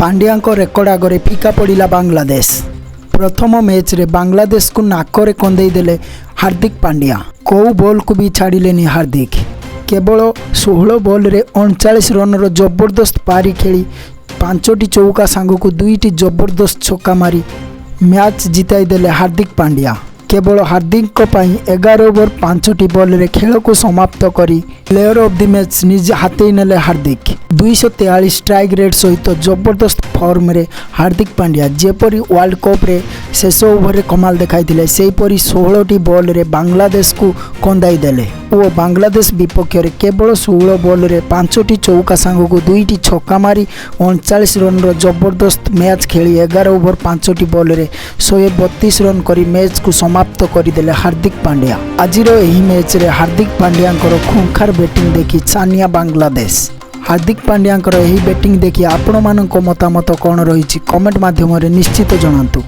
ପାଣ୍ଡ୍ୟାଙ୍କ ରେକର୍ଡ ଆଗରେ ଫିକା ପଡ଼ିଲା ବାଂଲାଦେଶ। ପ୍ରଥମ ମ୍ୟାଚ୍ରେ ବାଂଲାଦେଶକୁ ନାକରେ କନ୍ଦେଇ ଦେଲେ ହାର୍ଦ୍ଦିକ ପାଣ୍ଡ୍ୟା। କୋଉ ବଲ୍କୁ ବି ଛାଡ଼ିଲେନି ହାର୍ଦ୍ଦିକ। କେବଳ 16 ବଲ୍ରେ 39 ରନ୍ର ଜବରଦସ୍ତ ପାରି ଖେଳି ପାଞ୍ଚଟି ଚୌକା ସାଙ୍ଗକୁ ଦୁଇଟି ଜବରଦସ୍ତ ଛକା ମାରି ମ୍ୟାଚ୍ ଜିତାଇ ଦେଲେ ହାର୍ଦ୍ଦିକ ପାଣ୍ଡ୍ୟା। କେବଳ ହାର୍ଦ୍ଦିକଙ୍କ ପାଇଁ 11 ଓଭର ପାଞ୍ଚଟି ବଲ୍ରେ ଖେଳକୁ ସମାପ୍ତ କରି ପ୍ଲେୟର ଅଫ୍ the match ନିଜେ ହାତେଇ ନେଲେ ହାର୍ଦ୍ଦିକ। 243 ଷ୍ଟ୍ରାଇକ୍ ରେଟ୍ ସହିତ ଜବରଦସ୍ତ ଫର୍ମରେ ହାର୍ଦ୍ଦିକ ପାଣ୍ଡ୍ୟା। ଯେପରି ୱାର୍ଲଡ କପ୍ରେ ଶେଷ ଓଭରରେ କମାଲ ଦେଖାଇଥିଲେ, ସେହିପରି 16ଟି ବଲ୍ରେ ବାଂଲାଦେଶକୁ କନ୍ଦାଇ ଦେଲେ ଓ ବାଂଲାଦେଶ ବିପକ୍ଷରେ କେବଳ 16 ବଲ୍ରେ ପାଞ୍ଚଟି ଚୌକା ସାଙ୍ଗକୁ ଦୁଇଟି ଛକା ମାରି 39 ରନ୍ର ଜବରଦସ୍ତ ମ୍ୟାଚ୍ ଖେଳି 11 ଓଭର ପାଞ୍ଚଟି ବଲ୍ରେ 132 ରନ୍ କରି ମ୍ୟାଚ୍କୁ ସମାପ୍ତ କରିଦେଲେ ହାର୍ଦ୍ଦିକ ପାଣ୍ଡ୍ୟା। ଆଜିର ଏହି ମ୍ୟାଚ୍ରେ ହାର୍ଦ୍ଦିକ ପାଣ୍ଡ୍ୟାଙ୍କର ଖୁଙ୍ଖାର ବ୍ୟାଟିଂ ଦେଖି ଛାନିଆ ବାଂଲାଦେଶ। ହାର୍ଦ୍ଦିକ ପାଣ୍ଡ୍ୟାଙ୍କର ଏହି ବ୍ୟାଟିଂ ଦେଖି ଆପଣମାନଙ୍କ ମତାମତ କ'ଣ ରହିଛି, କମେଣ୍ଟ ମାଧ୍ୟମରେ ନିଶ୍ଚିତ ଜଣାନ୍ତୁ।